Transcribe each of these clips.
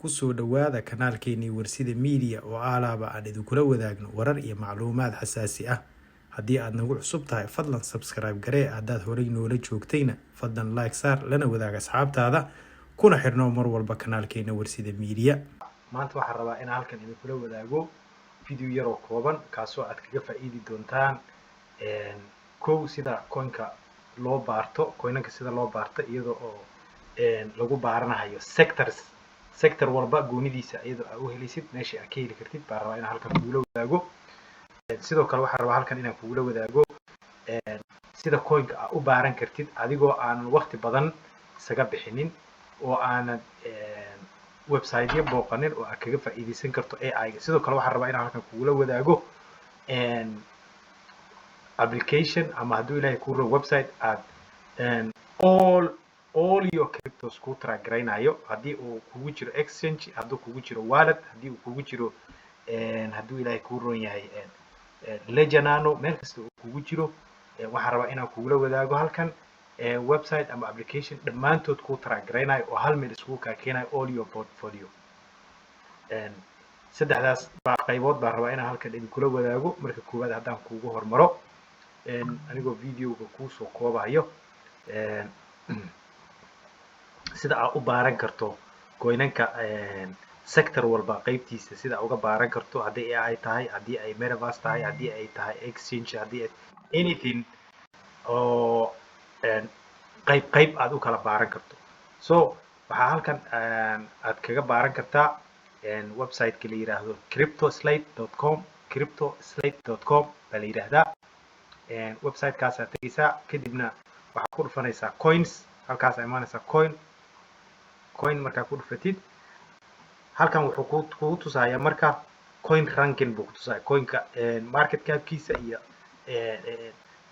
Kusoo dhowaada kanaalkeenii Warsida Media oo aalaaba aan idinkula wadaagno warar iyo macluumaad xasaasi ah. Haddii aad nagu cusub tahay, fadlan subscribe garee. Haddaad horey noola joogtayna, fadlan like saar, lana wadaag asxaabtaada, kuna xirnoo mar walba kanaalkeena Warsida Media. Maanta waxaan rabaa inaan halkan idinkula wadaago video yaroo kooban, kaasoo aad kaga faa'iidi doontaan kow, sida coinka loo baarto, coinanka sida loo baarto, iyadoo oo lagu baaranahayo sectors, sector walba goonidiisa, iyadoo aa u helaysid meesha aad ka heli kartid baan rabaa inaan halkan kugula wadaago. Sidoo kale waxaan rabaa halkan inaan kugula wadaago sida coinka aa u baaran kartid adigoo aanan waqti badan isaga bixinin oo aanad websiteyo booqanin oo aad kaga faa'iidaysan karto AI-ga. Sidoo kale waxaan rabaa inaan halkan kugula wadaago application ama, hadduu Ilaahay kuu rabo, website aad all your cryptos kuu track garaynayo, haddii uu kugu jiro exchange, hadduu kugu jiro wallet, haddii uu kugu jiro, hadduu Ilaahay kuu roon yahay, Ledger Nano, meel kasta uu kugu jiro. Waxaan rabaa inaan kugula wadaago halkan website ama application dhammaantood kuu track garaynayo oo hal meel iskugu kaa keenayo all your portfolio. Saddexdaas baa qaybood baan rabaa inaan halkan idinkula wadaago. Marka koowaad, haddaan kugu hormaro, anigoo videoga kuusoo koobayo, sida aad u baaran karto coinanka, sector walba qaybtiisa sida uga baaran karto, haddii AI tahay, haddii ay metaverse tahay, haddii ay tahay exchange, haddii ay anything oo qayb qayb aad u kala baaran karto. So waxaa halkan aad kaga baaran kartaa website-ka la yiraahdo cryptoslate.com. cryptoslate.com baa la yiraahdaa. Website-kaasaad tegeysaa, kadibna waxaad ku dhufanaysaa coins. Halkaas imaanaysaa, coin. Coin markaa ku dhufatid, halkan wuxuu ku kugu tusayaa marka coin ranking buu ku tusaya, coinka market capkiisa iyo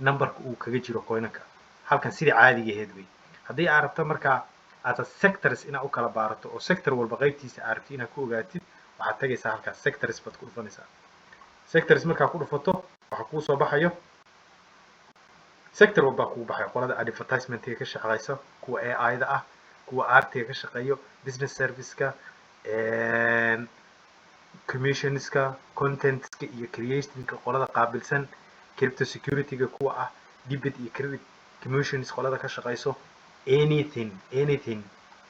numberka uu kaga jiro coinanka halkan, sidii caadiga ahayd wey. Haddii aad rabto markaa aad sectors inaad u kala baarato oo sector walba qaybtiisa aad rabto inaad ku ogaatid, waxaad tagaysaa halkaas, sectors baad ku dhufanaysaa. Sectors markaa ku dhufato, waxaa kuu soo baxayo sector walbaa kugu baxayo: qolada advertisementiga ka shaqeysa, kuwa AI-da ah, kuwa artiga ka shaqeeyo, business serviceka, commissionska, contentska iyo creationka qolada qaabilsan, crypto securityga kuwa ah, debit iyo credit commissions qolada ka shaqeyso. Anything, anything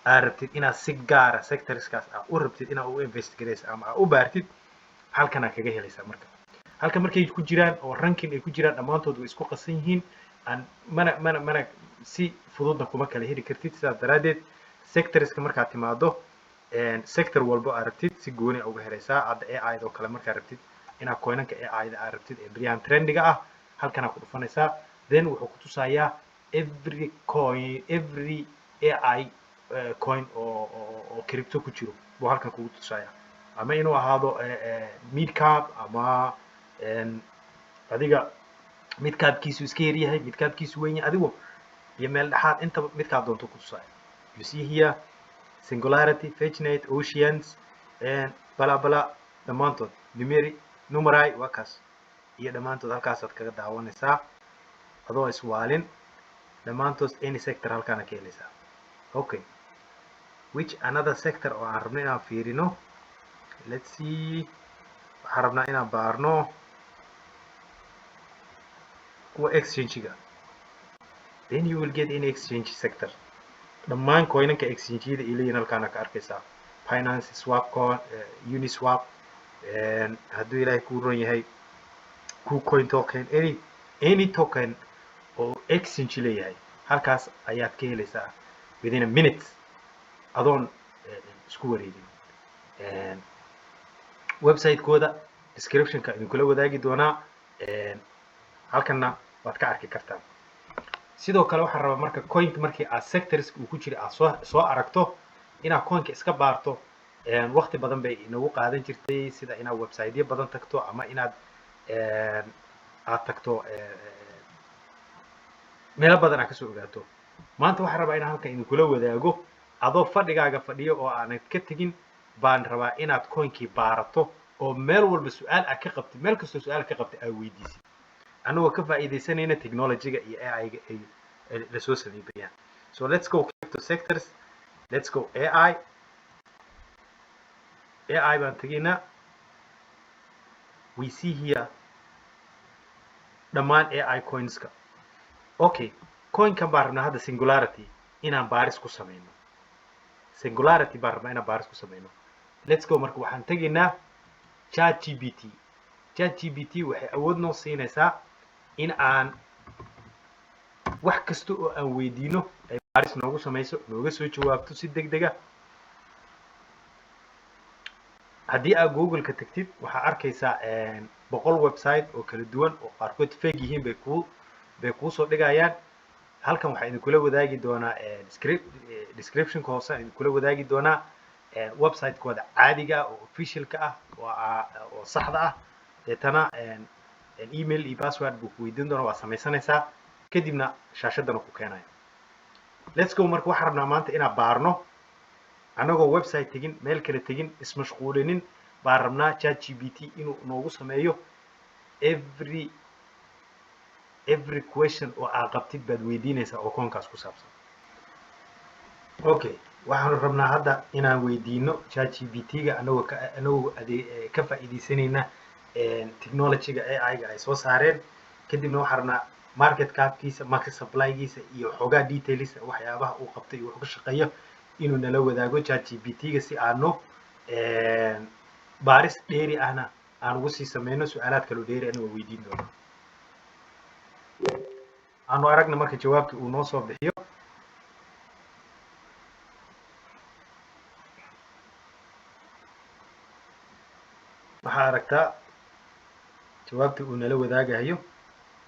aad rabtid inaad si gaara sectorskaas aad u rabtid inaad u investigate ama aad u baartid, halkanaa kaga helaysaa. Marka halka markay ku jiraan oo ranking ay ku jiraan, dhammaantood way isku qasan yihiin, aan mana si fududna kuma kala heli kartid. Sidaas daraaddeed, sectorska markaad timaado, sector walbo aad rabtid si gooni uga helaysaa. Hadda AI oo kale markaad rabtid inaad coinanka AI da aad rabtid ee beryahan trendiga ah, halkanaa ku dhufanaysaa. Then wuxuu ku tusayaa every coin, every AI coin oo crypto ku jiro buu halkan kugu tusaya, ama inuu ahaado mid cap ama adiga mid capkiisu iska yar yahay, mid capkiisu weyn yahay, adigu iyo meel dhexaad, intaba midkaa doonto ku tusaya. You see here Singularity, Fetchnet, Oceans, bala bala, dhammaantood, Numerai, Numerai waa kaas, iyo dhammaantood halkaasaad kaga daawanaysaa adoo iswaalin. Dhammaantood any sector halkaana ka helaysaa. Okay, which another sector oo aan rabno inaan fiirino? Let's see. Waxaan rabnaa inaan baarno kuwa exchange-ga. Then you will get any exchange sector, dhammaan coinanka exchange-yada ay leeyihin halkaana ka arkaysaa: Binance, Swapcoin, Uniswap, hadduu Ilaahay kuu ron yahay, KuCoin token, any token oo exchange leeyahay halkaas ayaad ka helaysaa within a minute, adoon isku wareegin. Website-kooda description-ka idinkula wadaagi doonaa, halkanna waad ka arki kartaan. Sidoo kale waxaan rabaa marka coinka markii aad sectors uu ku jira aad soo aragto, inaad coinka iska baarto. Waqti badan bay inagu qaadan jirtay, sida inaad websiteyo badan tagto ama inaad aad tagto meelo badan aad kasoo ogaato. Maanta waxaan rabaa inaan halkan idinkula wadaago, adoo fadhigaaga fadhiyo oo aanad ka tegin baan rabaa inaad coinkii baarato oo meel walba su-aal aad ka qabtid, meel kastoo su-aal ka qabtid aad weydiisid, anagoo ka faa'iidaysanayna technology-ga iyo AI-ga ay lasoo sameeyay. So let's go crypto sectors, let's go AI. AI baan tegaynaa. We see here dhammaan AI coinska. Okay, coinkan baan rabnaa hadda, Singularity, inaan baaris ku sameyno. Singularity baan rabnaa inaan baaris ku sameyno. Let's go. Marka waxaan tegaynaa ChatGPT. ChatGPT waxay awood noo siinaysaa in aan wax kasta oo aan weydiino ay baaris noogu samayso, nooga soo jawaabto si deg dega. Haddii aad Google-ka tagtid, waxaa arkaysaa 100 website oo kala duwan oo qaarkood fake yihiin bay kuusoo dhigayaan. Halkan waxaa idinkula wadaagi doonaa script descriptionka hoose aan idinkula wadaagi doonaa website-kooda caadiga ah oo officialka ah oo saxda ah. Deetana email iyo password buu ku weydiin doonaa, waa samaysanaysaa, kadibna shaashadana ku keenaya. Let's go. Marka waxaan rabnaa maanta inaan baarno, annagoo website tegin, meel kale tegin, ismashquulinin, baan rabnaa ChatGPT inuu noogu sameeyo every question oo aad qabtid baad weydiinaysaa oo coinkaas ku saabsan. Okay, waxaanu rabnaa hadda inaan weydiino ChatGPT-ga, anagoo ka faa'iidaysanayna technology-ga AI-ga ay soo saareen. Kadibna waxaan rabnaa market capkiisa, market supply-giisa iyo xoogaa details, waxyaabaha uu qabtay iyo wuxuu ka shaqeeyo, inuu nala wadaago ChatGPT-ga, si aanu baaris dheeri ahna aan ugu sii sameyno. Su-aalaad kaloo dheeri ahna waa weydiin doonaa. Aanu aragna marka jawaabtii uu noo soo bixiyo. Waxaa aragtaa jawaabtii uu nala wadaagayo: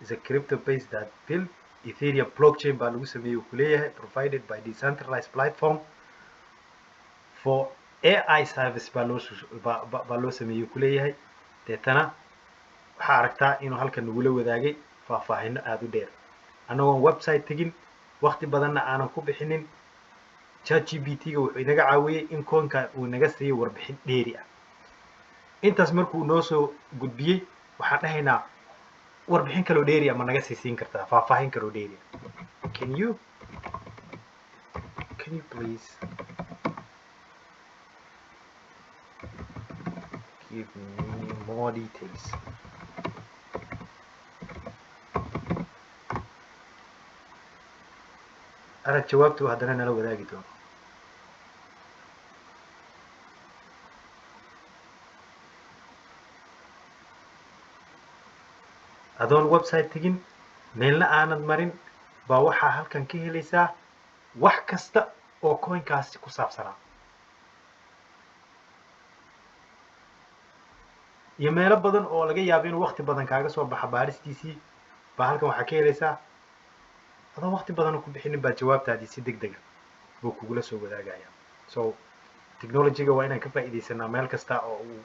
"Is a crypto base that build Ethereum blockchain" baa lagu sameeyey, uu kuleeyahay, "provided by decentralized platform for AI service" baa loo sameeyey, kuleeyahay. Deetana waxaa aragtaa inuu halkan nagula wadaagay faahfaahino aada u dheer, annagoon website tegin, wakti badanna aanan ku bixinin. ChatGPT-ga wuxuu inaga caawiyey in coinkan uu naga siiyey warbixin dheeri ah. Intaas markuu noo soo gudbiyey, waxaan dhahaynaa, warbixin kaloo dheeri ah ma naga sii siin kartaa, faahfaahin kaloo dheeri ah? Can you please give me more details? Arag jawaabtu haddana nala wadaagi doono. Adoon website tegin, meelna aanad marin, baa waxaa halkan ka helaysaa wax kasta oo coinkaasi ku saabsanaa iyo meelo badan oo laga yaabo inuu waqti badan kaaga soo baxa baaristiisii, baa halkan waxaa ka helaysaa adoon waqti badan ku bixinin baa jawaabtaadii si deg dega buu kugula soo wadaagaya. So technology-ga waa inaan ka faa'iidaysanaa meel kasta oo uu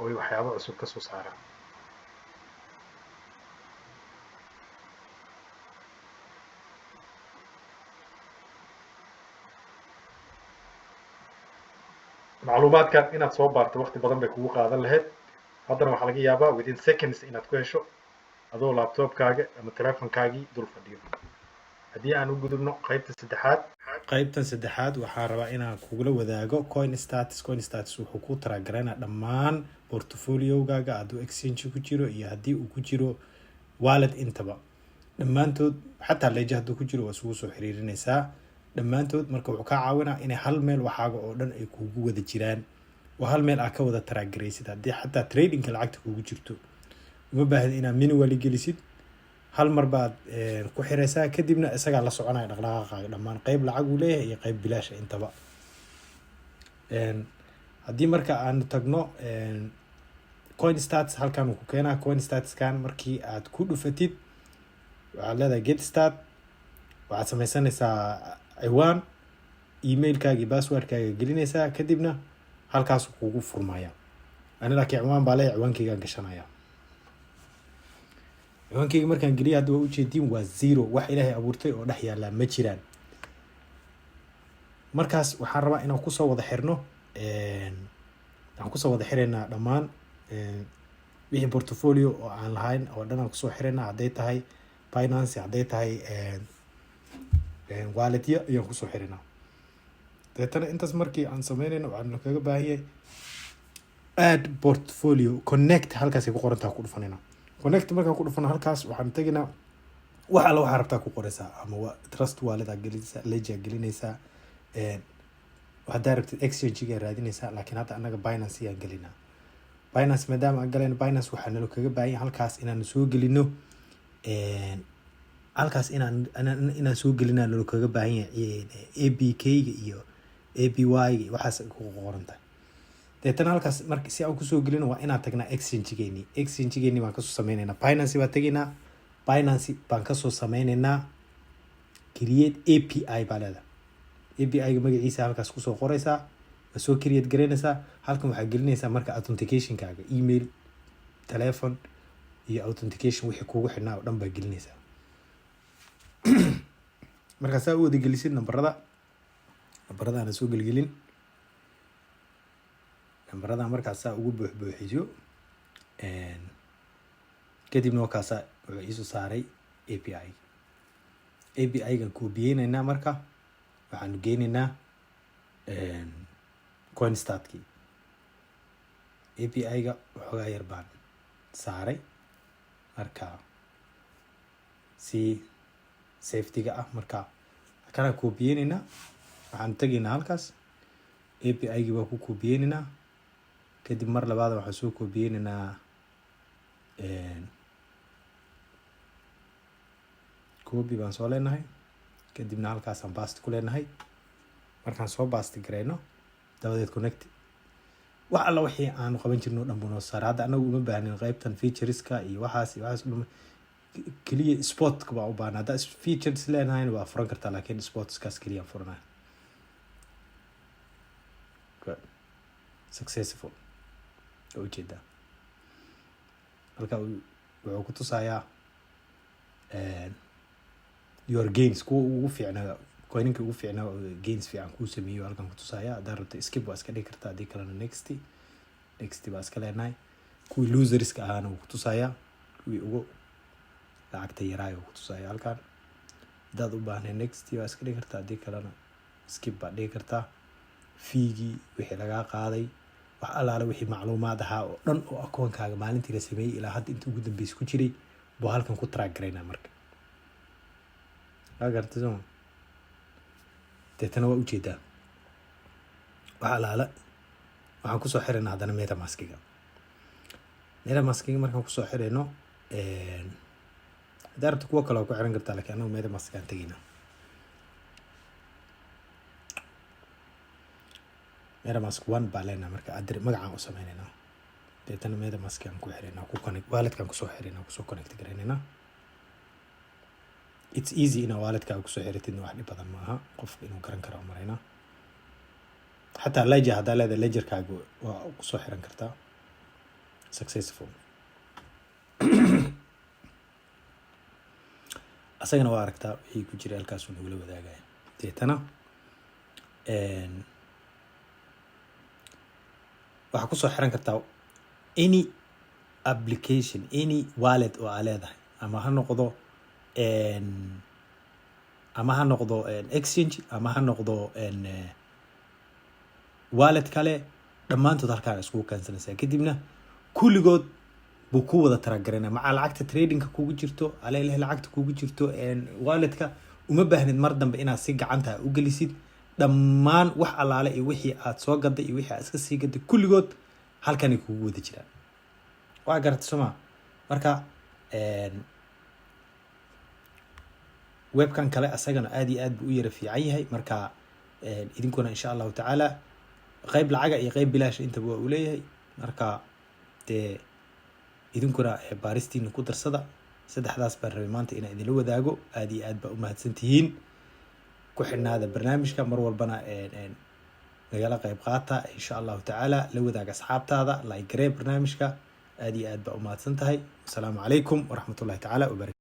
oy waxyaabo cusub ka soo saaraan. Macluumaadkan inaad soo baarto waqti badan bay kugu qaadan lahayd. Haddana waxaa laga yaabaa within seconds inaad ku hesho adoo laptopkaaga ama telefonkaagii dul fadhiyo. Haddii aan u gudubno qaybta saddexaad. Qaybtan saddexaad waxaa rabaa inaan kugula wadaago Coin Status. Coin Status wuxuu ku talagalana dhammaan portfoliogaaga, hadduu exchange ku jiro iyo haddii uu ku jiro wallet intaba, dhammaantood, xataa Ledger hadduu ku jiro, waa isugu soo xiriirinaysaa dhammaantood. Marka wuxuu kaa caawinaa inay hal meel waxaaga oo dhan ay kugu wada jiraan oo hal meel aad ka wada track garaysid. Haddii xataa tradingka lacagta kugu jirto, uma baahid inaad manually gelisid. Hal mar baad ku xiraysaa, kadibna isagaa la soconaya dhaqdhaqaaqaaga dhammaan, qeyb lacag uu leeyahay iyo qeyb bilaasha intaba. Haddii marka aanu tagno Coin Stats, halkan uu ku keenaa. Coin Statskan markii aad ku dhufatid, waxaad leedahay "get start". Waxaad sameysanaysaa ciwaan, emailkaaga iyo passwordkaaga gelinaysaa, kadibna halkaas kugu furmaya. Ani laakiin ciwaan baa leeyahay, ciwaankeygaan gashanaya. Ciwaankeyga markaan geliya, hadda waa ujeediin, waa zero. Wax Ilaahay abuurtay oo dhex yaallaa ma jiraan. Markaas waxaan rabaa inaan kusoo wada xirno, waxaan kusoo wada xiraynaa dhammaan wixii portfolio oo aan lahayn oo dhan aan kusoo xiraynaa. Hadday tahay Binance, hadday tahay walletya, ayaan kusoo xiraynaa. Deetana intaas markii aan sameynayno, waxaanu kaga baahan yahay add portfolio, connect halkaasay ku qorantaha ku dhufanayna. Connect markaan ku dhufano, halkaas waxaan tegaynaa wax alla waxaa rabtaa ku qoraysaa, ama Trust Wallet aa gelinaysaa, Ledger gelinaysaa, haddaa rabtid exchange-ga raadinaysaa. Laakiin hadda annaga Binance ayaan gelinaa. Binance maadaama aan galayno, Binance waxaa nalo kaga baahan yahay halkaas inaanu soo gelino, halkaas inaan soo gelinaa nalo kaga baahan yahay APK-ga iyo APY-ga iyo waxaas ku qoran tahay. Deetana halkaas marka si aan kusoo gelino, waa inaan tagnaa exchange-geeni. Exchange-geeni baan kasoo sameyneynaa. Binance baa tegaynaa, Binance baan kasoo sameyneynaa. Create API baa leedahay. API-ga magaciisa halkaas kusoo qoraysaa, waa soo create garaynaysaa. Halkan waxaa gelinaysaa marka authenticationkaaga, email, telephone iyo authentication wixii kugu xidhnaa oo dhan baa gelinaysaa. Markaa saa u wada gelisid nambarada, nambaradaana soo gelgelin, nambarada markaas saa ugu buuxbuuxiso kadibna wakaasa wuxuu iisoo saaray API. API-gan koobiyeyneynaa. Marka waxaanu geyneynaa CoinStatkii. API-ga waxoogaa yar baan saaray marka si safety-ga ah. Marka kanaan koobiyeyneynaa, waxaanu tegaynaa halkaas, API-gii baa ku koobiyeyneynaa. Kadib mar labaad waxaan soo koobiyeyneynaa, copy baan soo leenahay. Kadibna halkaasaan paste ku leenahay. Markaan soo paste gareyno dabadeed, connect. Wax alla wixii aanu qaban jirno o dhan buu noo saaray. Hadda anagu uma baahnin qeybtan featureska iyo waxaas iyo waxaas dhum, keliya spotka baa u baahan. Haddaa features leenahayna waa furan kartaa, laakiin spotskaas keliya furanaya. Good, successful waa ujeedaa. Halka wuxuu ku tusayaa your gains, kuwa ugu fiicnaa, coininka ugu fiicnaa oo gains fiican kuu sameeyo halkan ku tusaya. Haddaa rabto skip waa iska dhigi kartaa, haddii kalena next, next baa iska leenahay. Kuwii loserska ahaana wuu ku tusayaa, kuwii ugu lacagta yaraay wuu ku tusaya halkan. Haddaad u baahnay next waa iska dhigi kartaa, haddii kalena skip baad dhigi kartaa. Fee-gii wixii lagaa qaaday, wax allaale wixii macluumaad ahaa oo dhan oo akoonkaaga maalintii la sameeyey ilaa hadda inta ugu dambeysa ku jiray buu halkan ku track garaynaa. Marka waa gartay sooma? Deetana waa ujeedaa wax allaale. Waxaan kusoo xiraynaa haddana MetaMaskiga. MetaMaskiga markaan kusoo xirayno, haddaa rabto kuwo kale waa ku xiran kartaa, lakiin anagu MetaMaskigaan tegaynaa. MetaMask one baa leenahay. Marka adri magacaan u sameynaynaa, deetana MetaMaskigaan ku xiraynaa, ku connect walletkaan kusoo xiraynaa, kusoo connect garaynaynaa. It's easy inaa walletkaaga kusoo xiratidna, wax dhib badan maaha, qofka inuu garan karo maraynaa. Xataa Ledger haddaa leedahay, Ledgerkaaga waa kusoo xiran kartaa. Successful. Asagana waa aragtaa wixii ku jira halkaasuu nagula wadaagaya. Deetana waxaa kusoo xiran kartaa any application, any wallet oo aa leedahay, ama ha noqdo exchange ama ha noqdo wallet kale. Dhammaantood halkaan iskugu keensanaysaa. Kadibna kulligood buu ku wada talagarana, macaa lacagta tradingka kugu jirto, aleleh lacagta kugu jirto walletka. Uma baahnid mar dambe inaad si gacanta u gelisid. Dhammaan wax allaale iyo wixii aad soo gaday iyo wixii aad iska sii gaday kulligood halkanay kugu wada jiraan. Waa garatay sooma? Marka webkan kale asagana aad iyo aad buu u yara fiican yahay. Marka idinkuna insha Allahu tacaala qeyb lacaga iyo qeyb bilaasha intaba waa uu leeyahay. Marka dee idinkuna baaristiina ku darsada. Saddexdaas baan rabay maanta inaan idinla wadaago. Aad iyo aad baa umahadsan tihiin. Ku xidhnaada barnaamijka, mar walbana nagala qeyb qaata insha Allahu tacaala. La wadaag asxaabtaada, like garee barnaamijka. Aad iyo aad baa umahadsan tahay. Wasalaamu calaykum waraxmatullahi tacaala wabarakatu.